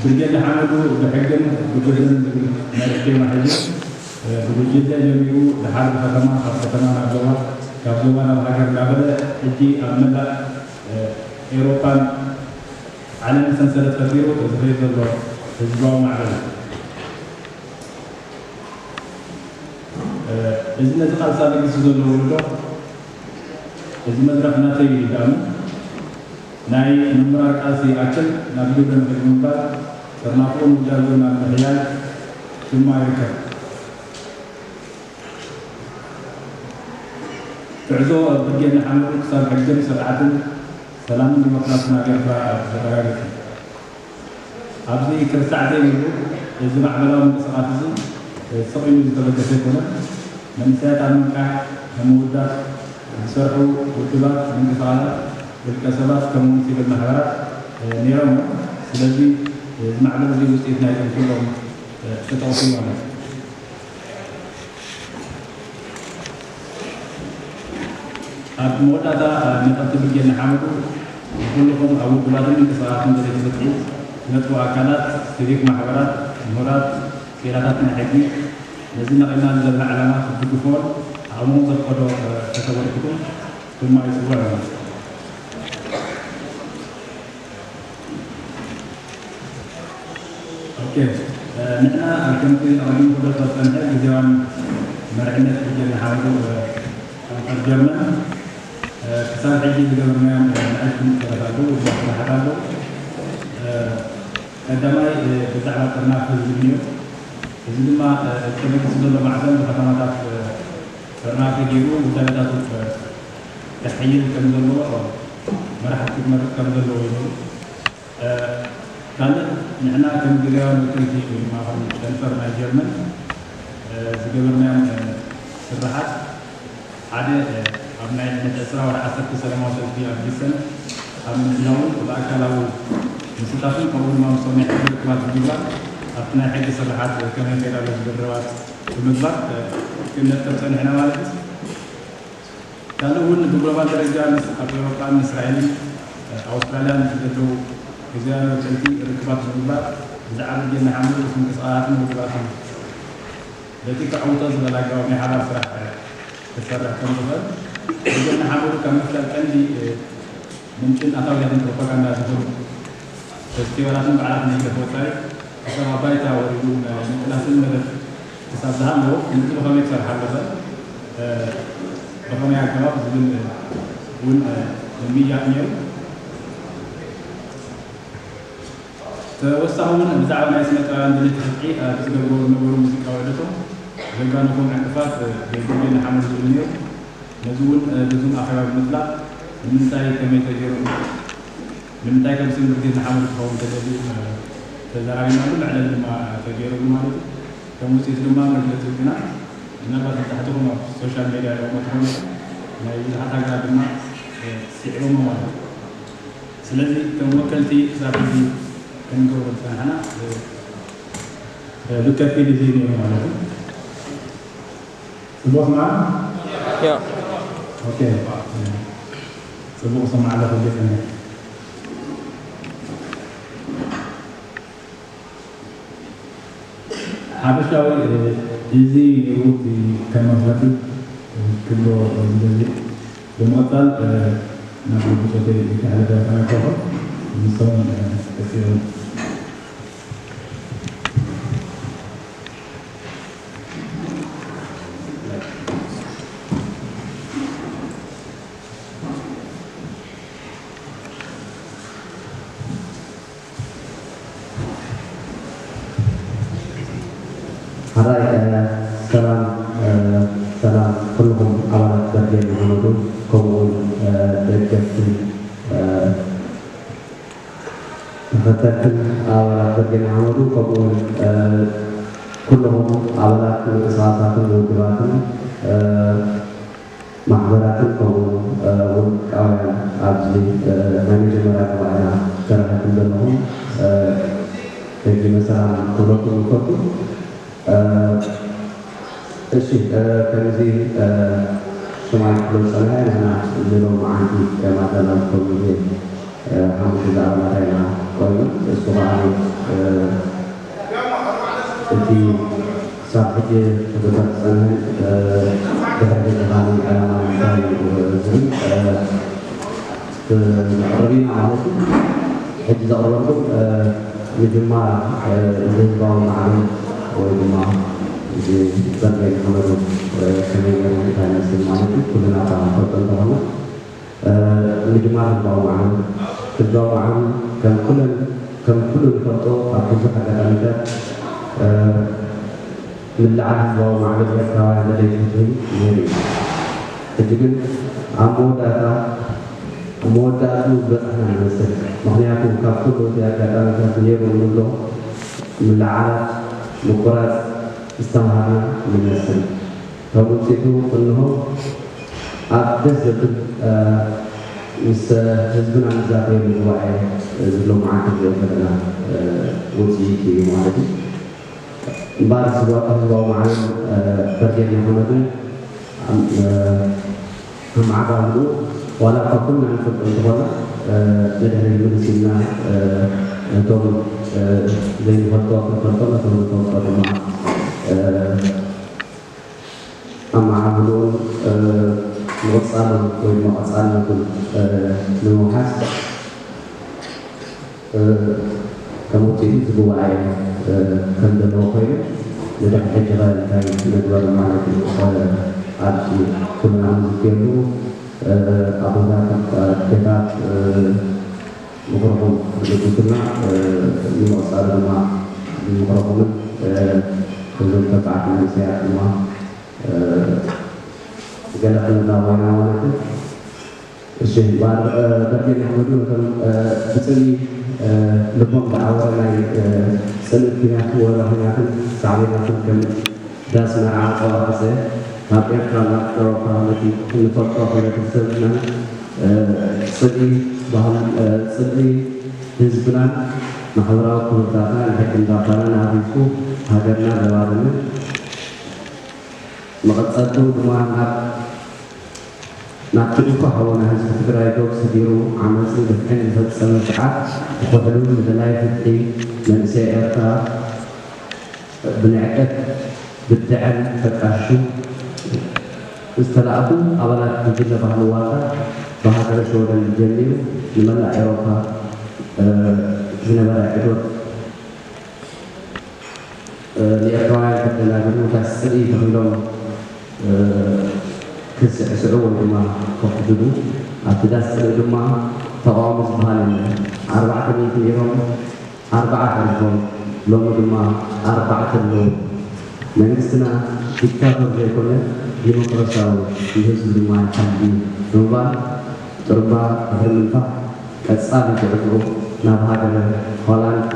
ብርጌድ ንሓመዱ ብሕግን ብግብርን ዝብል መሪሕ ቴማ ሒዙ፣ እ፣ ብጉጅለ ጀሚሩ ድሓር ብከተማ፣ ካብ ከተማ ናብ ዞባ፣ ካብ ዞባ ናብ ሃገር እናበለ ሕጂ ኣብ መላእ፣ እ፣ ኤውሮጳን ዓለምን ሰንሰለት ፈጢሩ ዝኸይድ ዘሎ ህዝባዊ ማዕበል እዩ። እ፣ እዚ ነዚ ቃልሲ ኣለጊሱ ዘሎ ወለዶ፣ እዚ መድረኽ ናተይ እዩ ኢሉ ናይ ምምራር ቃልሲ ይኣክል ናብ ግብሪ ንኽድ ብምባል ጥርናፍኡን ውዳቤኡን ኣብ ምሕያል ድማ ይርከብ። ጉዕዞ ብርጌድ ንሓመዱ ክሳብ ሕግን ስርዓትን ሰላምን ዲሞክራስን ኣብ ኤርትራ ዝረጋገጽ እዩ። ኣብዚ ክርሳዕ ዘይብሉ እዚ ማዕበላዊ ምንቅስቓስ እዚ ስቕ ኢሉ ዝተበገሰ ኣይኮነን። መንእሰያት ኣብ ምንቃሕ፣ ኣብ ምውዳብ ዝሰርሑ ውድባት፣ ምንቅስቓሳት፣ ውልቀ ሰባት ከምኡውን ሲቪል ማሕበራት ነይሮም እዮም። ስለዚ እዚ ማዕበል እዚ ውፅኢት ናይዞም ኩሎም ተጠቕሱ ማለት እዩ። ኣብ መወዳእታ ነቐፍቲ ብርጌድ ንሓመዱ ንኩልኹም ኣብ ውድባትን ምንቅስቓሳትን ደለይቲ ፍትሒ ትነጥፉ ኣካላት፣ ሲቪክ ማሕበራት፣ ምሁራት፣ ክኢላታት ናይ ሕጊ ነዚ ነቒልና ዘለና ዕላማ ክትድግፍዎን ዓቕምኹም ዘፍቀዶ ከተበርክቱን ድማ ይጽውዕ። ኦኬ፣ እ፣ ንሕና ኣብ ከምቲ ኣቐዲሙ ክገልጾ ዝጸንሐ ግዜዋን መሪሕነት ብርጌድ ንሓመዱ፣ እ፣ ኣንፈት ጀርመን፣ እ፣ ክሳብ ሕጂ ዝገበርናዮም፣ እ፣ ንኣሽቱ ንጥፈታት ኣለዉ፣ ድማ ስራሓት ኣለዉ። እ፣ ቀዳማይ፣ እ፣ ብዛዕባ ጥርናፊ ዝብል እዩ። እዚ ድማ፣ እ፣ እቲ ተበጊሱ ዘሎ ማዕበል ብከተማታት፣ እ፣ ጥርናፊ ገይሩ ውዳቤታቱ፣ እ፣ ከሕይል ከም ዘለዎ፣ መራሕቲ ክመርጽ ከም ዘለዎ እዩ። እ፣ ካልእ ንሕና ከም ግዜያዊ ወከልቲ ወይ ድማ ከም ጨንፈር ናይ ጀርመን፣ እ፣ ዝገበርናዮም፣ እ፣ ስርሓት ሓደ፣ እ፣ ኣብ ናይ ዕለት ዕስራ ወርሒ ዓሰርተ ሰላማዊ ሰልፊ ኣብ ጊሰን ኣብ ምድላውን ብኣካላዊ ምስታፍን ከምኡ ድማ ምስቶም ናይ ሕጊ ርክባት ብምግባር ኣብቲ ናይ ሕጊ ስርሓት ከመይ ይኸይድ ኣሎ ዝብል ርክባት ብምግባር፣ እ፣ ክንነጥፍ ጸኒሕና ማለት እዩ። ካልእ እውን ብግሎባል ደረጃ ምስ ኣብ ኤውሮጳን እስራኤልን፣ እ፣ ኣውስትራልያን ዘለዉ ግዜያዊ ወከልቲ ርክባት ብምግባር ብዛዕባ ብርጌድ ንሓመዱ ምስ ምንቅስቓሳትን ውድባትን በቲ ከዕውቶ ዝበለ ኣገባብ ናይ ሓባር ስራሕ ክሰርሕ ከም ዝኽእል፣ ብርጌድ ንሓመዱ ካብ ምፍላጥ ቀንዲ፣ እ፣ ምንጭን ኣታዊታትን ፕሮፓጋንዳ ዝኾኑ ፌስቲቫላትን በዓላትን ህግደፍ ወጻኢ ክሳብ ኣብ ባይታ ወሪዱ ናይ ምቅላስን መደብ ክሳብ ዝሃለዎ፣ ነዚ ብኸመይ ክሰርሕ ኣለዎ፣ እ፣ ብኸመይ ኣገባብ ዝብል እውን፣ እ፣ ምምይያጥ ነይሩ። ተወሳኺ እውን ብዛዕባ ናይ ስነ ጥበባውያን ድሌት ፍትሒ ኣብ ዝገብርዎ ዝነበሩ ሙዚቃዊ ዑደቶም ዘጋነፎም ዕንቅፋት፣ እ፣ ብርጌድ ንሓመዱ ዝብል ነይሩ። ነዚ እውን፣ እ፣ ብዙም ኣኼባ ብምጥላቕ ንምንታይ ከመይ ተገይሩ፣ ንምንታይ ከም ስም ብርጌድ ንሓመዱ ክኸውን ተደልዩ፣ እ፣ ተዘራሪብናሉ፣ መዕለሊ ድማ ተገይሩሉ ማለት እዩ። ከም ውፅኢቱ ድማ መግለፂ ውግና ምናልባት ንታሕትኹም ኣብ ሶሻል ሜድያ ርኢኹሞ ትኾኑ ኢኹም። ናይ ብዙሓት ሃገራት ድማ፣ እ፣ ስዒቦሞ ማለት እዩ። ስለዚ ከም ወከልቲ ክሳብ ሕዚ ክንገብሮ ዝጸናሕና፣ እ፣ እ፣ ብከፊል እዚ ነይሩ ማለት እዩ። ጽቡቕ ስማዕ? ያ። ኦኬ። ጽቡቕ ስማዕ ኣለኹ ጌታኛ። ሓፈሻዊ፣ እ፣ እዚ ነይሩ እቲ ከም መኽፈቲ፣ እ፣ ክብሎ ዝደሊ። ብምቕጻል፣ እ፣ ናብ ብጾተይ ክሕልፍ ተመክሮኹም ንሶም፣ እ፣ ቀጺሎም። ሓራይ፣ እ፣ ሰላም፣ እ፣ ሰላም ኩልኹም ኣባላት በርጌድ ንሓመዱ፣ ከምኡውን፣ እ፣ ደገፍትን፣ እ፣ ተኸተልትን ኣባላት በርጌድ ንሓመዱ፣ ከምኡውን፣ እ፣ ኩልኹም ኣባላት ምንቅስቓሳትን ውድባትን፣ እ፣ ማሕበራትን ከምኡ፣ እ፣ ውልቃውያን ኣብዚ፣ እ፣ ናይ መጀመርያ ጉባኤና ተረኺብኩም ዘለኹም፣ እ፣ ደጊመ ሰላም ክብለኩም ይፈቱ። እ፣ እሺ፣ እ፣ ከምዚ፣ እ፣ ሽማይ ክፍሎ ዝጸንሐ ንሕና ንሎሚ መዓልቲ ከም ኣዳላዊ ኮሚቴ፣ እ፣ ሓሙሽተ ኣባላት ኢና ኮይኑ፣ እሱ ከኣ እቲ ክሳብ ሕጂ ክግበር ዝጸንሐን ድሕሪ ሕጂ ኸኣ ዕላማ እንታይ እዩ ዝብል ክነቕርብ ኢና ማለት እዩ። ሕጂ ዘቕርበልኩም ምጅማር እዚ ህዝባዊ ማዕበል ወይ ድማ እዚ በርጌድ ሓመዱ ከመይ ገይሩ እንታይ ይመስል ማለት እዩ ኩልና እኳ ንፈልጦ እንተኾነ ምጅማር ህዝባዊ ማዕበል። ህዝባዊ ማዕበል ከም ኩለን ከም ኩሉ ንፈልጦ ኣብ ብዙሕ ኣጋጣሚታት ምልዓል ህዝባዊ ማዕበል ኤርትራውያን ደለይቲ ፍትሒ ነይሩ እዩ። ሕጂ ግን ኣብ መወዳእታ ኣብ መወዳእትኡ ዝበጻሕና ንመስል። ምኽንያቱ ካብ ኩሉ እቲ ኣጋጣሚታት ነይሩ እንብሎ ምልዓላት ምቁራጽ ዝተምሃርና ንመስል። ካብ ውፅኢቱ እንሆ ኣብ ደስ ዘብል ምስ ህዝብና ንዛተየሉ ጉባኤ ዘሎ መዓልቲ ንሪኦ ዘለና ውፅኢት እዩ ማለት እዩ። እምበኣር ህዝባዊ ማዕበል በርጌድ ንሓመዱን ኣመዓባብሉ ዋላ እኳ ኩልና ንፈልጦ እንተኾና ንድሕሪት ምልስ ኢልና ነቶም ዘይንፈልጦ ክንፈልጦ ነቶም ንፈልጦ ድማ ኣመዓብልኡን ምቕጻሉን ወይ ድማ ቀጻልነቱን ንምውሓስ ከም ውፅኢት እዚ ጉባኤ ከም ዘለዎ ኮይኑ ንድሕሪ ሕጂ ኸ እንታይ ንግበር ማለት እዩ። ኣብዚ ኩልና ንዝትየሉ ኣቦታት ኣዴታት ምኽርኹም ዝግብትና ንምቕፃል ድማ ንምኽረኹምን እዞም ተባዕት መንእሰያት ድማ ገለ ክንናቦና ማለት እዩ። እሺ ባር በርጌድ ኣሕመዱ ነቶም ብፅልኢ ልቦም ዝዓወረ ናይ ፅልኢ ኲናት ወረ ኲናትን ሳዕቤናትን ከም ዳስ መርዓ ጸዋዕሰ ካብ ኤርትራ ናብ ኤውሮፓ ነቲ እንፈልጦ ሕብረተሰብናን ጽልኢ ባህል ጽልኢ ህዝብናን ማሕበራዊ ክብርታትና ንሕጊ እንዳባናን ኣፍሪሱ ሃገርና ዘባደመ መቐጸልቱ ድማ ናብ ናብቲ እኮ ሓውና ህዝቢ ትግራይ ዶብ ሰጊሩ ዓመፅን ግፍዕን ዝፈፀመ ስርዓት ብኩሕሉ ንደላይ ፍትሒ መንእሰይ ኤርትራ ብንዕቀት ብድዐን ተጣሽሹ ዝተላእኩ ኣባላት ጉጅለ ባህሊ ዋልታ ብሃገረ ሽወደን ጀሚሩ ንመላእ ኤውሮፓ ዝነበረ ዕዶት ንኤርትራውያን ከደናግሩ ዳስ ጽልኢ ተኺሎም ክስዕስዑ ወይ ድማ ከሕድዱ ኣብቲ ዳስ ጽልኢ ድማ ተቃዋሚ ዝበሃል የለን። ኣርባዕተ ሚእቲ ነይሮም ኣርባዓ ተሪፎም ሎሚ ድማ ኣርባዕተ ኣለዉ። መንግስትና ዲክታቶር ዘይኮነ ዲሞክራሲያዊ ንህዝቢ ድማ ይሓድግ እዩ ብምባል ጥሩምባ ድሕሪ ምንፋሕ ቀጻሊ ጉዕዝኡ ናብ ሃገረ ሆላንድ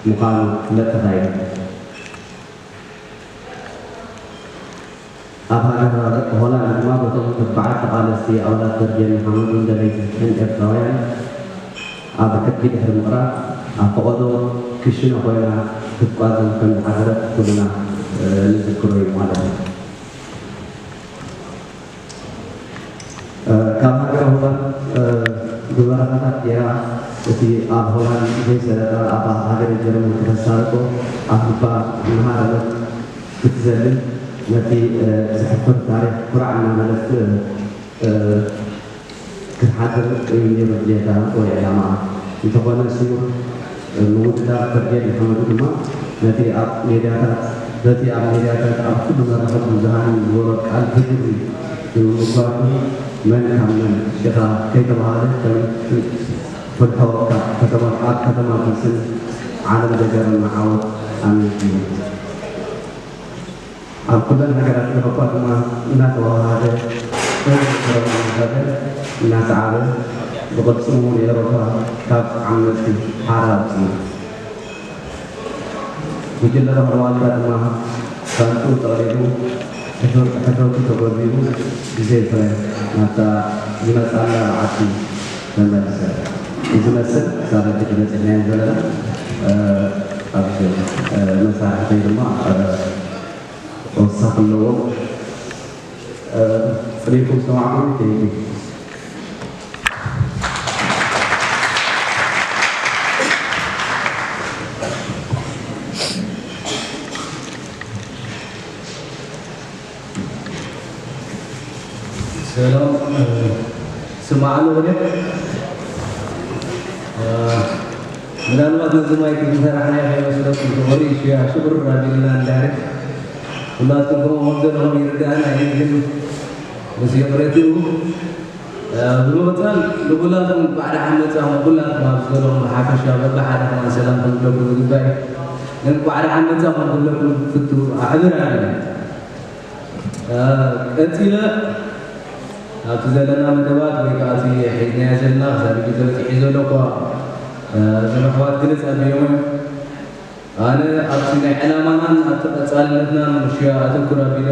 ምዃኑ ክፍለጥ ተኻኢሉ። ኣብ ሃገረ ሆላንድ ድማ በቶም ተባዓት ተቓለስቲ ኣባላት በርጌድ ንሓመዱን ደለይቲ ፍትሕን ኤርትራውያን ኣብ ሕጊ ድሕሪ ምቕራብ ኣብ ፈቐዶ ክሽነ ኮይና ክትጓዘም ከም ዝሓደረት ኩልና ንዝክሮ እዩ ማለት እዩ። ካብ ሃገረ ሆላንድ ብበረኻታት ገይራ እቲ ኣብ ሆላንድ ዘይሰለጠ ኣብ ሃገረ ጀርመን ክተሳልጦ ኣፍልባ እናሃረመት ክትዘልን ነቲ ዘሕፍር ታሪኽ ኩራዕ እናበለት ክትሓድር እዩ ነይሩ ድሌታ ወይ ዕላማ። እንተኾነ ስሙር ምውድዳር በርጌድ ንሓመዱ ድማ ነቲ ኣብ ሜድያታት በቲ ኣብ ሜድያታት ኣብ ኩሉ መራኸቢ ብዙሃን ዝበሎ ቃል ብግብሪ ብምምጓቱ መን ካብ መን ሽኻ ከይተባሃለ ከም ፍልሖ ካብ ከተማ ኣብ ከተማ ፒስን ዓለም ደገርና ዓወት ኣመዝጊቡ። ኣብ ኩለን ሃገራት ኤውሮፓ ድማ እናተወሃሃደ በብዘረባ እናዛተ እናሰዓበ ብቕልጽሙ ንኤውሮፓ ካብ ዓመጽቲ ሓራ ኣውፅኡ። ጉጅለ ባህሪ ዋልታ ድማ ሳንጥኡ ጠቕሊሉ ሕፈቱ ተጎልቢቡ ብዘይ ፍረ ናብታ ዝመፅኣላ በዓቲ ተመልሰ። እዚ መስል ክሳብ ሕጂ በፂሕናዮ ዘለና ኣብዚ መሳርሕተይ ድማ ወሳኺ ኣለዎ። ፅሪኩም ዝተማዕኩም ይከይድ እዩ። ሰላም ስማዕ ኣሎ ወደ ምናልባት ነዚ ማይክ ዝሰራሕናዮ ከይመስለኩም ተቆሪ ሽያ ሽቁር ኣቢልና እንዳርግ። ኩላትኩም ከምኡ ከም ዘለኹም ይርዳእና እዩ፣ ግን ምስ ይቕረትኡ ብምቕፃል ንኩላትኩም እንኳዕ ደሓን መፃኹም። ኩላትኩም ኣብ ዘለኹም ብሓፈሻ በብሓደ ከማን ሰላም ክብለኩም ዝግባእ እዩ። ግን እንኳዕ ደሓን መፃኹም ክብለኩም ፍቱ ኣሕብር ኣለ። ቀፂለ ኣብቲ ዘለና መደባት ወይ ከዓ እቲ ሒዝናዮ ዘለና ክሳብ ሕጂ ተበፂሑ ዘሎ እኳ እዞም ኣሕዋት ግልፅ ኣቢሎም እዮም። ኣነ ኣብቲ ናይ ዕላማናን ኣብቲ ቀፃልነትናን ሽያ ኣተኩር ኣቢለ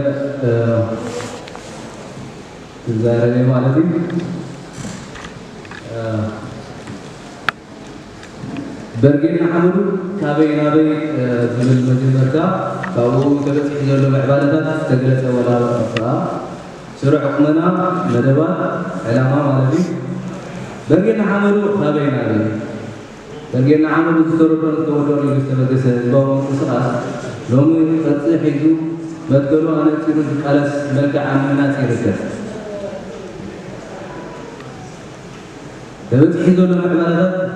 ክዛረብ እየ ማለት እዩ። በርጌድ ንሓመዱ ካበይ ናበይ ዝብል መጀመርታ ካብኡ ተበፂሑ ዘሎ ምዕባለታት ዝተገለፀ ወላ ከዓ ስሩዕ ቁመና መደባት ዕላማ ማለት እዩ። በርጌድ ንሓመዱ ካበይ ናበይ በርጌድ ንሓመዱ ዝተረፈ ዝተወደሩ ኢሉ ዝተበገሰ ህዝባዊ ምንቅስቃስ ሎሚ ቅርፂ ሒዙ መትከሉ ኣነፂሩ ዝቃለስ መልክዕ ኣብ ምህናፅ ይርከብ። ተበፂሑ ዘሎ ምዕባለታት